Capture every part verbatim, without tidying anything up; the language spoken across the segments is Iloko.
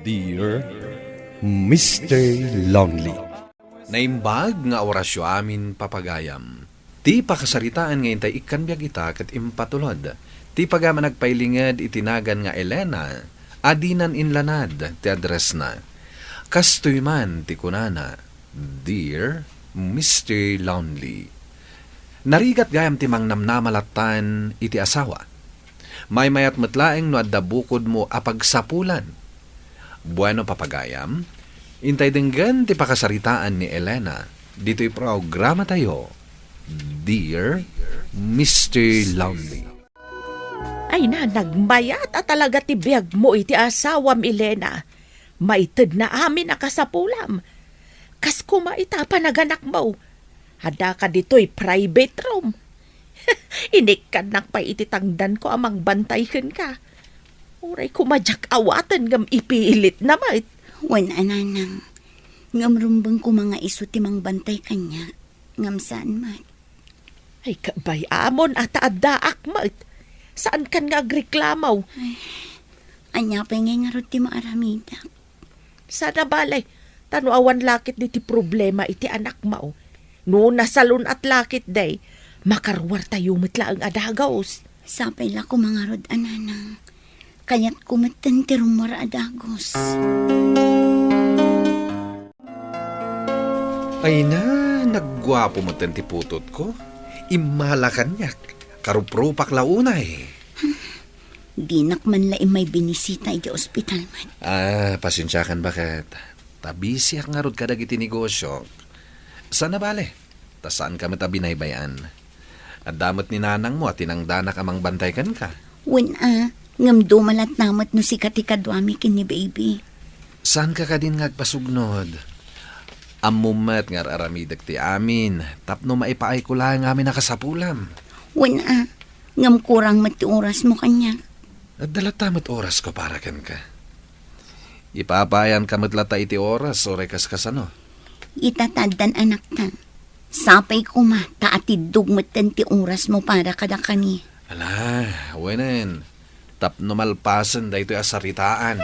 Dear Mister Lonely. Naimbag nga orasyo amin, papagayam. Ti pakasaritaan nga intay ikkan biag ita ket impatulod. Ti pagayam a nagpailinged iti nagan nga Elena, a dinan inlanad ti addressna. Kastoy man ti kunana, "Dear Mister Lonely." Narigat gayam ti mangnamnama lattan iti asawa. Maymayat met laeng no adda bukodmo a pagsapulan. Bueno, papagayam, intay denggen ti pakasaritaan ni Elena ditoy programatayo, Dear Mister Lonely. Ay na, nagmayat a talaga ti biagmo iti asawam, Elena. Maitedna amin a kasapulam. Kas koma ita panaganakmo. Addaka ditoy private room. Inikkannak pay iti tangdanko a mangbantay kenka. Uray koma diak awaten ngem ipilitna met. Wen a, nanang. Ngem rumbeng koma nga isu ti mangbantay kaniak. Ngem saan met. Ay, kabay-amon a ta addaak met. Saankan nga agreklamo? Ay, ania pay ngay ngarud ti maaramidak? Saan a bale, ta no awan laketdi ti problema iti anakmo, no nasalun-at laketdi, makaruartayo met laeng a dagus. Sapay la koma ngarud a, nanang. Kayatko metten ti rummuar a dagus. Ay na, nagguapo metten ti putotko. Immala kaniak. Karuprupak la unay. Dinak man la immay binisita iti ospital met. Ah, pasensiakan baket. Ta bisiak ngarud kadagiti negosiok. Saan a bale, ta saanka met a binaybay-an. Adda met ni nanangmo a tinangdanak a mangbantay kenka. Wen a, ngem dumalatna met no sika ti kaduami ken ni baby. Saanka kadin nga agpasugnod? Ammom met nga ar-aramidek ti amin tapno maipaayko laeng amin a kasapulam. Wen a, ngem kurang met ti orasmo kaniak. Adda latta met orasko para kenka. Ipapaayanka met latta iti oras, uray kaskasano. Ita ta addan anakta. Sapay koma ta atiddog metten ti orasmo para kadakami. Ala, wenen, tapno malpasen daytoy a saritaan.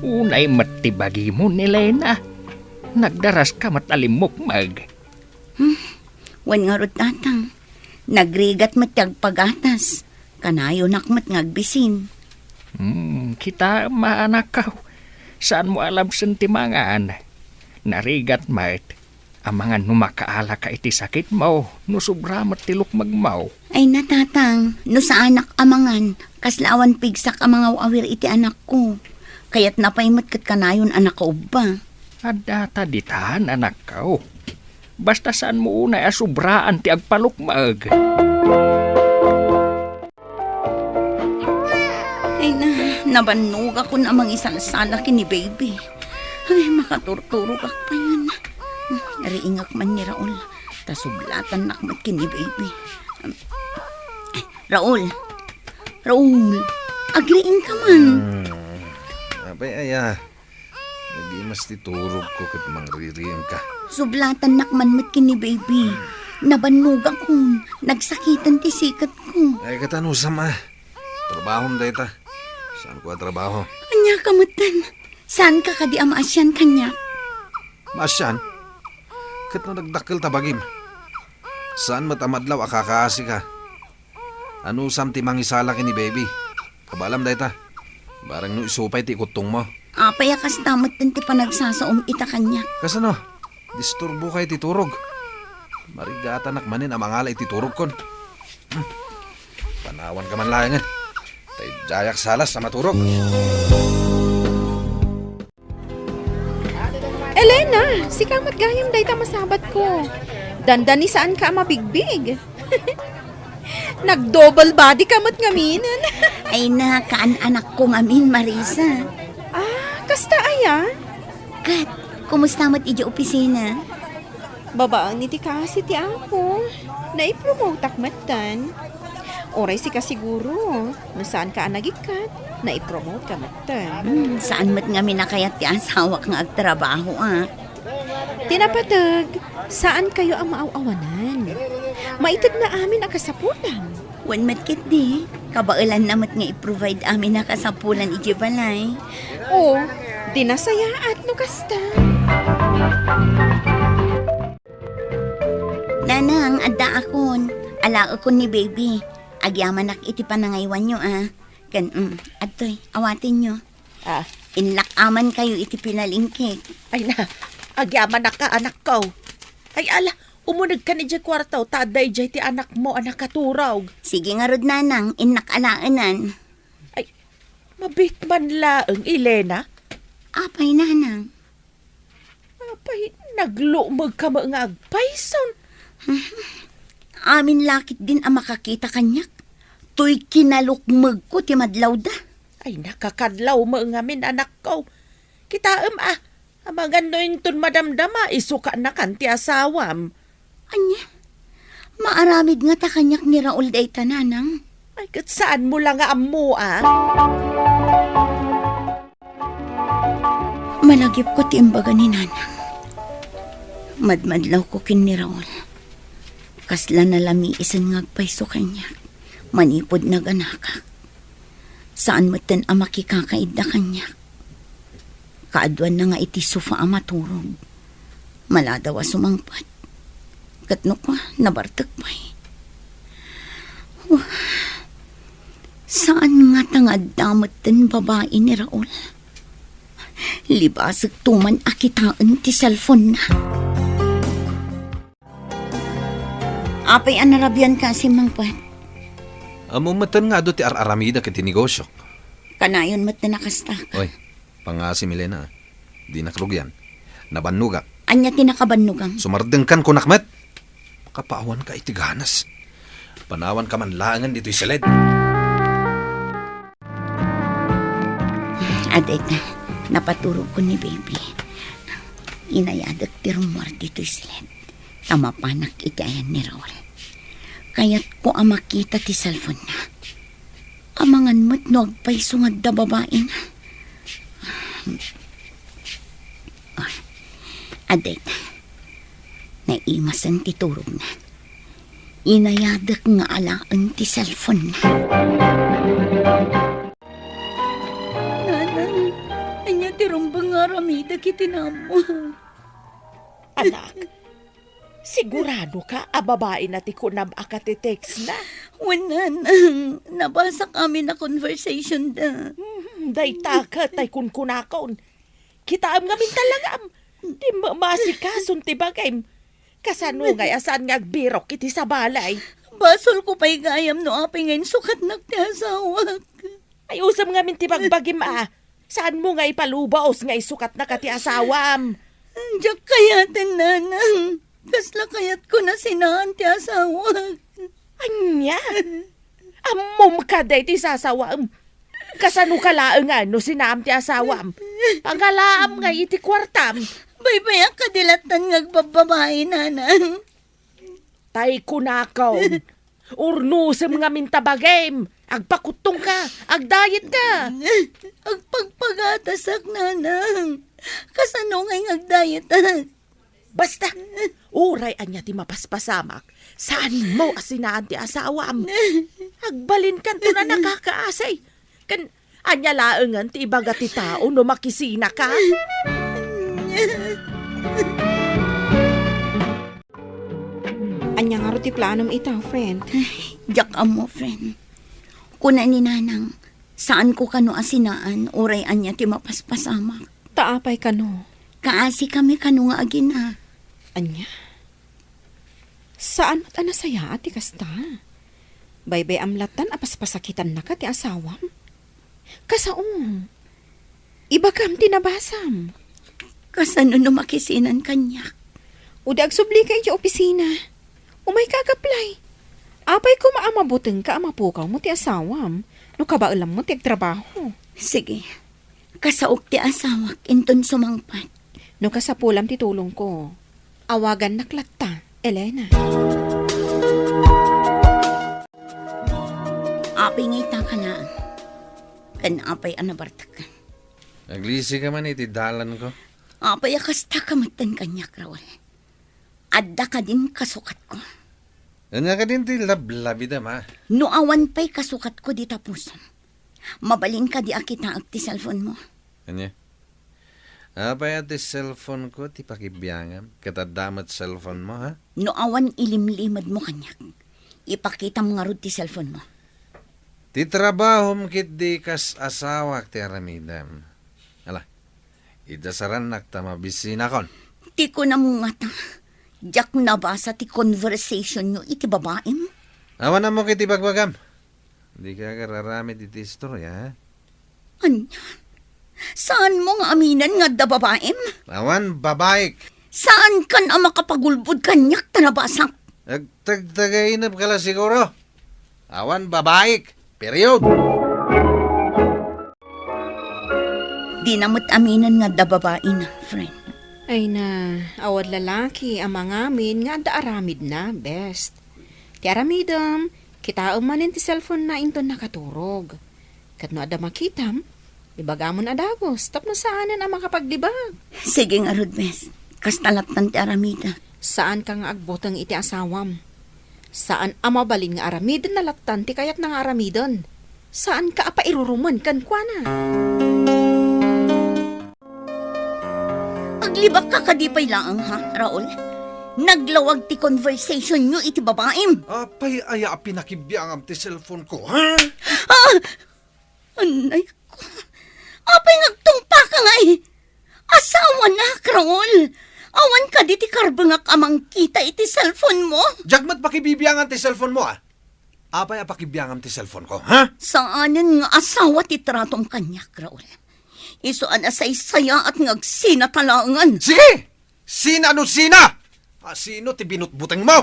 Unay met ti bagimon, Elena. Nagdaraska met a limmukmeg. Hmm, wen ngarud, tatang. Nagrigat met ti agpagatas. Kanayonak met nga agbisin. Hmm, kitaem a, anakko. Saanmo a labsen ti mangan. Narigat met. Amangan no makaalaka iti sakitmo, no sobra met ti lukmegmo. Ay na, tatang, no saanak a mangan, kasla awan pigsak a mangaw-awir iti anakko. Kayatna pay met ket kanayon a nakaubba. Addata ditan, anakko. Basta saanmo unay a sobraan ti agpalukmeg. Ay na, nabannogakon a mangisalsala ken ni baby. Ay, makaturturogak payen. Riingak man ni Raul. Ta sublatannak met ken ni baby. Ay, Raul! Raul! Agriingka man. Hmm. Apay aya? Nagimas ti turogko ket mangririingka. Sublatannak man met ken ni baby. Nabannogakon. Nagsakiten ti siketko. Ay, ket anusam a. Trabahom dayta. Saanko a trabaho? Ania ka metten? Saanka kadi a maasian kaniak? Maasian? Ket no nagdakkel ta bagim, saan met a madlaw a kakaasika. Anusam ti mangisala ken ni baby? Kabaelam dayta. Barang no isu pay ti ikuttongmo. Apay a kasta metten ti panagsasaom ita kaniak? Kasano? Disturboka iti turog. Marigatanak manen a mangala iti turogkon. Hmm. Panawanka man laengen. Ta idiayak salas a maturog. Elena, sika met gayam dayta masabatko. Dandani saanka a mabigbig. Nag-double body ka met ngaminen. Ay na, kaan-anakko ngamin, Marisa. Ah, kasta aya? Ket, kumusta met idiay opisina? Babaen iti kaasi ti Apo, naipromotak metten. Uray sika siguro, no saanka a nagikkat, naipromote ka metten. Hmm, saan met ngamin a kayat ti asawak nga agtrabaho, a? Ti napateg, saankayo a maaw-awanan. Maitedna amin a kasapulam. Wen met ketdi, kabaelanna met nga i-provide amin a kasapulan idiay balay. O, di nasayaat no kasta. Nanang, addaakon. Alaekon ni baby. Agyamanak iti panangaywanyo, a. Ken, mm, adtoy, awatenyo. Ah. Inlak-amankayo iti pinalingkik. Ay na, agyamanak ka, anakko. Ay ala, umunegkan idiay kuarto, ta adda idiay ti anakmo a nakaturog. Sige ngarud, nanang, innak alaenan. Ay, mabiit man laeng, Elena. Apay, nanang? Apay, naglukmeg ka met nga agpayson. Amin la ketdin a makakita kaniak. Toy kinalukmegko ti madlawda. Ay, nakakadlaw met ngamin, anakko. Kitaem a, amangan no inton madamdama, isukanakan ti asawam. Ania? Maaramid ngata kaniak ni Raul dayta, nanang? Ay, ket saanmo la nga ammo, a? Malagipko ti imbaga ni nanang. Madmadlawko ken ni Raul. Kasla nalamiisen nga agpayso kaniak manipud naganakak. Saan metten a makikakaidda kaniak. Kaaduanna nga iti sofa a maturog. Maladaw a sumangpet. Ket no kua, nabartek pay. Wah, saan ngata nga adda metten babai ni Raul? Libasek to man a kitaen ti cellphone-na. Apay a narabian ka, Simangpet? Ammo metten nga adu ti ar-aramidek iti negosiok. Kanayon metten a kasta ka. Oy, pangngaasim, Elena. Dinak rugian. Nabannogak. Ania ti nakabannogam? Sumardengkan, kunak met. Makapaawanka iti ganas. Panawanka man laengen ditoy siled. Adayta, napaturogko ni baby. Inayadek ti rummuar ditoy siled. Ta mapanak iti ayan ni Raul. Kayatko a makita ti cellphone-na. Amangan met no agpayso nga adda babaina. Ah, adayta. Naimasen ti turogna. Inayadek nga alaen ti cellphone-na. Nanang, ania ti rumbeng nga aramidek iti naammo? Anak, sigurado ka a babaina ti kunam a katitext-na? Wen, nanang, nabasak amin a conversation-da. Hmm, dayta ket tay kunkunakon. Kitaem ngamin talagam. Di ma-, maasikason ti bagim. Kasano ngay a saan nga agbirok iti sabali? Basolko pay gayam no apay nga insukatnak ti asawak. Ay, usem ngamin ti bagbagim a. Saanmo nga ipalubos nga isukatnaka ti asawam? Diak kayaten, nanang. Kasla kayatko a sinaan ti asawak. Ania? Ammom kadi ti sasawam? Kasano ka laengen no sinaam ti asawam? Pangalaam ngay iti kuartam. Baybayak kadi lattan nga agbabbabai, nanang. Tay kunakon, urnosem ngamin ta bagim. Agpakuttongka, agdayetka. Agpagpagatasak, nanang. Kasano ngay nga agdayetak? Basta, uray ania ti mapaspasamak, saanmo a sinaan ti asawam. Agbalinkanto a nakakaasi. Ken ania laengen ti ibaga ti tao no makisinaka? Ania ngarud ti planom ita, friend? Diak ammo, friend. Kuna ni Nanang, saanko kano a sinaan, uray ania ti mapaspasamak. Ta apay kano? Kaasikami kano nga agina. Ania? Saan met a nasayaat ti kasta. Baybay-am lattan a paspasakitannaka ti asawam. Kasaom, ibagam ti nabasam. Kasano no makisinan kaniak? O di agsublika idiay opisina. Umayka ag-apply. Apay koma a mabutengka a mapukawmo ti asawam no kabaelammo ti agtrabaho. Sige. Kasaok ti asawak inton sumangpet. No kasapulam ti tulongko, awagannak latta, Elena. Apay nga ita ka laeng? Ken apay a nabartek? Aglisi ka man iti dalanko. Apay a kasta ka metten kaniak, Raul? Adda kadin kasukatko? Ania kadin ti lablabidam, ha? No awan pay kasukatko dita pusom, mabalin kadi a kitaek ti cellphone mo? Ania? Apay a ti cellphone ko ti pakibiangam? Ket adda met cellphone mo, ha? No awan ilimlimedmo kaniak, ipakitam ngarud ti cellphone mo. Ti trabahom ketdi kas asawak ti aramidem. Ala, idasarannak ta mabisinakon. Ti kunam ngata, diak nabasa ti conversationyo iti babaim. Awan ammo ket ibagbagam. Dika agar-aramid iti istorya, ha? Ania? Saanmo nga aminen nga adda babaim? Awan babaik. Saankan a makapagulbod kaniak ta nabasak? Agtagtagainepka la siguro. Awan babaik. Period. Dina met aminen nga adda babaina, friend. Ay na, awan lalaki a mangamin nga adda aramidna, best. Ti aramidem, kitaem manen ti cellphone-na inton nakaturog. Ket no adda makitam, ibagamon a dagus tapno saanen a makapaglibak. Sige ngarud, bes. Kasta lattan ti aramidek. Saanka nga agbuteng iti asawam. Saan a mabalin nga aramidenna lattan ti kayatna nga aramiden. Saanka a pairurumen kenkuana. Aglibakka kadi pay laeng, ha, Raul? Naglawag ti conversationyo iti babaim. Apay aya a pinakibiangam ti cellphone ko, ha? Ah! Anay ko. Apay nga agtungpaka ngay? Asawanak, Raul. Awan kadi ti karbengak a mangkita iti cellphone mo? Diak met pakibibiangan ti cellphone mo, ah. Apay a pakibiangam ti cellphone ko, ha? Saanen nga asawa ti tratom kaniak, Raul. Isu a nasaysayaat nga agsinatalaengan. Sige! Sina no sina? A, sino ti binutbuteng mo?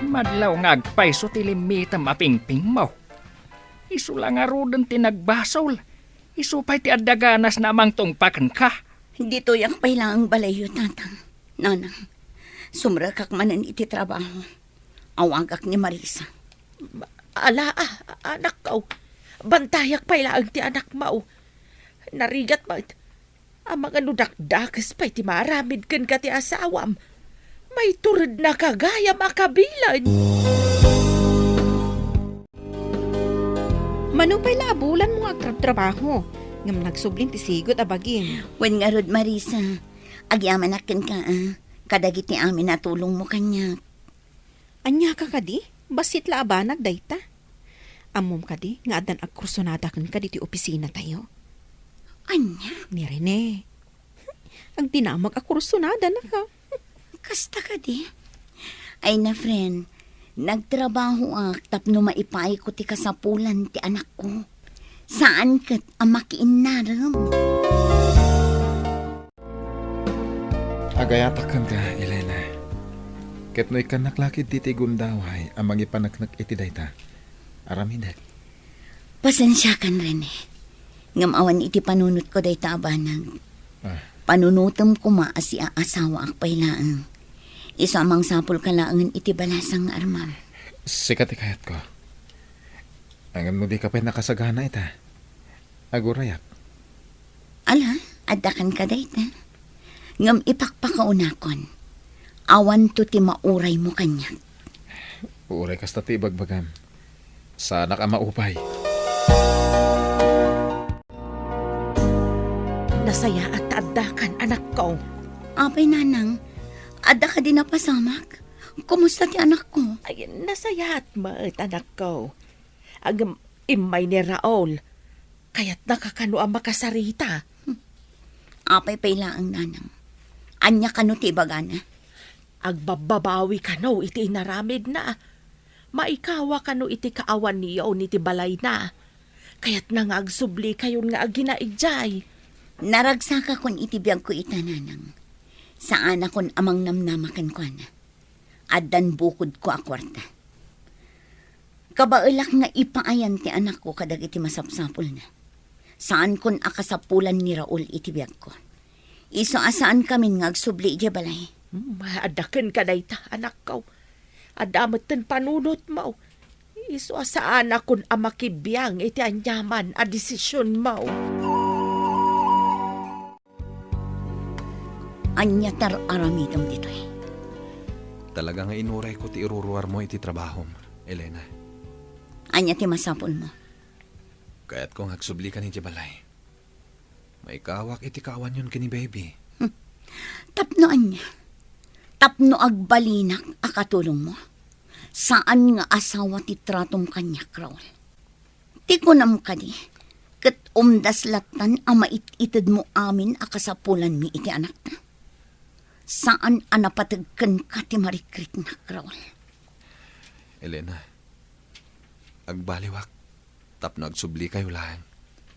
Madlaw nga agpayso ti limmitem a pingpingmo. Isu la ngaruden ti nagbasol. Isu pay ti adda ganasna a mangtungpa kenka. Ditoyak pay laeng balayyo, Tatang. Nanang, sumrekak manen iti trabaho. Awagak ni Marisa. Ala, a, anakko. Bantayak pay laeng ti anakmo. Narigat met. Amangan no dakdakes pay ti maaramid kenka ti asawam. Maiturednaka gayam a kabilen. Mano pay la a bulanmo nga agtrabtrabaho, ngem nagsublin ti sigud a bagim. Wen ngarud, Marisa, agyamanak kenka, a, kadagiti amin a tulongmo kaniak. Aniaka kadi? Bassit la a banag dayta. Ammom kadi nga addan agkursunada kenka ditoy opisinatayo? Ania? Ni Rene. Agdinamag a kursunadanaka. Kasta kadi? Ay na, friend, nagtrabahoak tapno maipayko ti kasapulan ti anakko. Saan ket a makiinnarem. Agayatak kenka, Elena. Ket no ikkannak la ketdi ti gundaway a mangipaneknek iti dayta, aramidek. Pasensiakan, Rene. Ngem awan iti panunotko dayta a banag. Ah. Panunotem koma a siaasawaak pay laeng. Isu a mangsapulka laengen iti balasang nga armam. Sika ti kayatko. Ngem no dika pay nakasagana ita, agurayak. Ala, adda kenka dayta. Ngem ipakpakaunakon, awanto ti mauraymo kaniak. Uray kasta ti ibagbagam, saanak a maupay. Nasayaat ta addakan, anakko. Apay, Nanang, adda kadi napasamak? Kumusta ti anakko? Ay, nasayaat met, anakko. Ngem immay ni Raul, kayatnaka kano a makasarita. Hmm. Apay pay laeng, Nanang? Ania kano ti ibagana? Agbabbabawi kano iti inaramidna. Maikawa kano iti kaawanyon iti balayna. Kayatna nga agsublikayon nga agina idiay. Naragsakakon iti biagko ita, Nanang. Saanakon a mangnamnama kenkuana. Addan bukodko a kuarta. Kabaelak nga ipaayan ti anakko kadagiti masapsapulna. Saankon a kasapulan ni Raul iti biagko. Isu a saankamin nga agsubli idiay balay. Hmm, adda kenka dayta, anakko. Adda metten panunotmo. Isu a saanakon a makibiang iti aniaman a desisionmo. Ania ti ar-aramidem ditoy? Talaga nga inurayko ti iruruarmo iti trabahom, Elena. Ania ti masapulmo? Kayatko nga agsublikan iti balay. Maikawak iti kaawanyon ken ni baby. Hmm. Tapno ania? Tapno agbalinak a katulongmo? Saan nga asawa ti tratom kaniak, Raul. Ti kunam kadi, ket umdas lattan a mait-itedmo amin a kasapulanmi iti anakta. Saan a napateg kenka ti marikriknak, Raul. Elena, agbaliwak tapno agsublikayo laeng.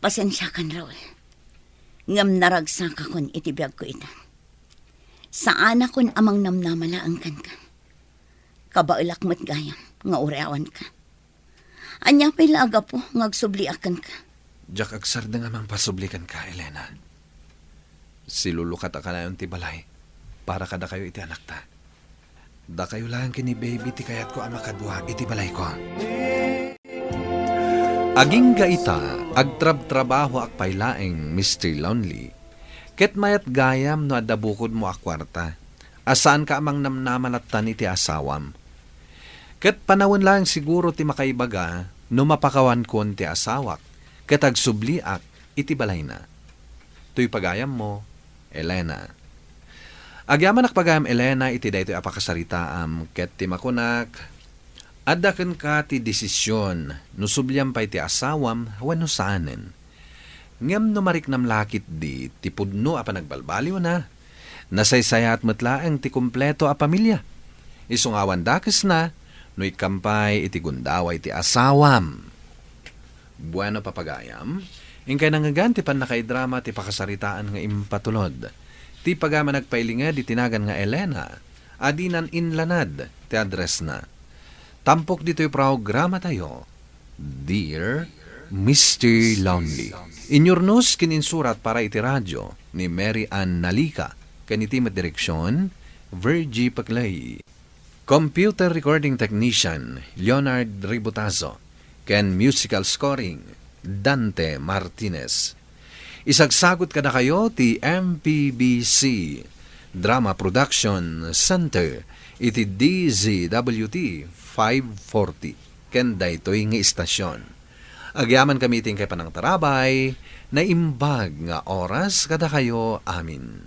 Pasensiakan, Raul. Ngem naragsakakon iti biagko ita. Saanakon a mangnamnama laeng kenka. Kabaelak met gayam nga uray awanka. Ania pay la a gapu nga agsubliak kenka? Diak agsardeng a mangpasubli kenka, Elena. Silulukat a kanayon ti balay para kadakayo iti anakta. Dakayo laeng ken ni baby ti kayatko a makadua iti balayko. Agingga ita, agtrabtrabahoak pay laeng, Mister Lonely, ket mayat gayam no adda bukodmo a kuarta, a saanka a mangnamnama lattan iti asawam. Ket panawen laeng siguro ti makaibaga no mapakawankon ti asawak ket agsubliak iti balayna. Toy pagayammo, Elena. Agyamanak pagayam, Elena, iti daytoy a pakasaritaam ket ti makunak, adda kenka ti desision no subliam pay ti asawam wenno saanen. Ngem no mariknam la ketdi ti pudno a panagbalbaliwna, nasaysayaat met laeng ti kompleto a pamilia. Isu nga awan dakesna no ikkam pay iti gundaway ti asawam. Bueno, papagayam, inkay nangngegan ti pannakaidrama ti pakasaritaan nga impatulod. Ti pagayam a nagpailinged iti nagan nga Elena, a dinan inlanad ti addressna. Tampok ditoy programatayo, Dear Mister Lonely. Inyurnos ken insurat para iti radio ni Mary Ann Nalica, ken iti met direksion, Virgie Paclay. Computer recording technician, Leonard Ributazo, ken musical scoring, Dante Martinez. Isagsagut kadakayo ti M P B C Drama Production Center iti D Z W T five forty ken daytoy nga istasion. Agyamankami iti inkay panangtarabay, naimbag nga oras kadakayo amin.